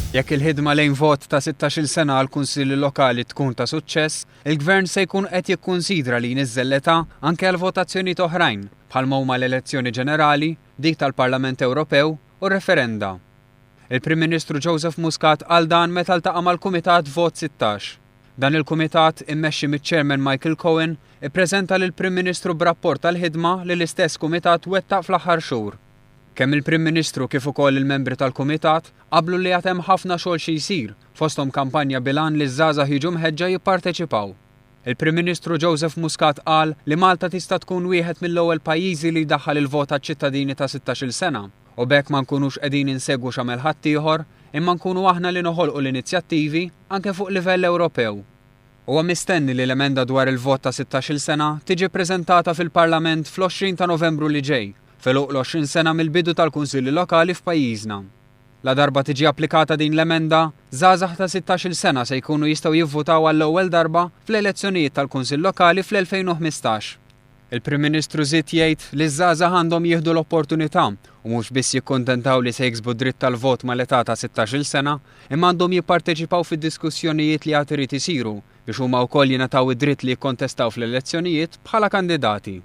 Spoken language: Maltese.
Jekk il-ħidma lejn vot ta' 16-il sena għall-Kunsilli Lokali tkun ta' suċċess, il-Gvern se jkun qed jikkunsidra li jniżżel l-età anke għal votazzjonijiet oħrajn, bħalma huma l-elezzjoni ġenerali, dik tal-Parlament Ewropew u referenda. Il-Prim Ministru Joseph Muscat qal dan meta ltaqa' mal-Kumitat Vot 16. Dan il-kumitat, immexxi miċ-Chairman Michael Cohen, ippreżenta lill-Prim Ministru b'rapport tal-ħidma li l-istess kumitat wettaq fl-aħħar xhur. Kemm il-Prim Ministru kif ukoll il-membri tal-kumitat qablu li għad hemm ħafna xogħol xi jsir, fosthom kampanja bil-għan li ż-żgħażagħ jiġu mħeġġa jipparteċipaw. Il-Prim Ministru Joseph Muscat qal li Malta tista' tkun wieħed mill-ewwel pajjiżi li jdaħħal il-vot għaċ-ċittadini ta' 16-il sena u b'hekk ma nkunux qegħdin insegwu x'għamel ħaddieħor imma nkunu aħna li noħolqu l-inizjattivi anke fuq livell Ewropew. Huwa mistenni li l-emenda dwar il-vot ta' 16-il sena tiġi ppreżentata fil-Parlament fl-20 ta' Novembru li ġej, f'għeluq l-20 sena mill-bidu tal-Kunsilli Lokali f'pajjiżna. Ladarba tiġi applikata din l-emenda, żgħażagħ ta' 16-il sena se jkunu jistgħu jivvutaw għall-ewwel darba fl-elezzjonijiet tal-Kunsill Lokali fl-2015. Il-Prim Ministru żied jgħid li ż-żgħażagħ għandhom jieħdu l-opportunità u mhux biss jikkuntentaw li se jiksbu d-dritt tal-vot mal-età ta' 16-il sena, imma għandhom jipparteċipaw fid-diskussjonijiet li għad irid isiru biex huma wkoll jingħataw id-dritt li jikkontestaw fl-elezzjonijiet bħala kandidati.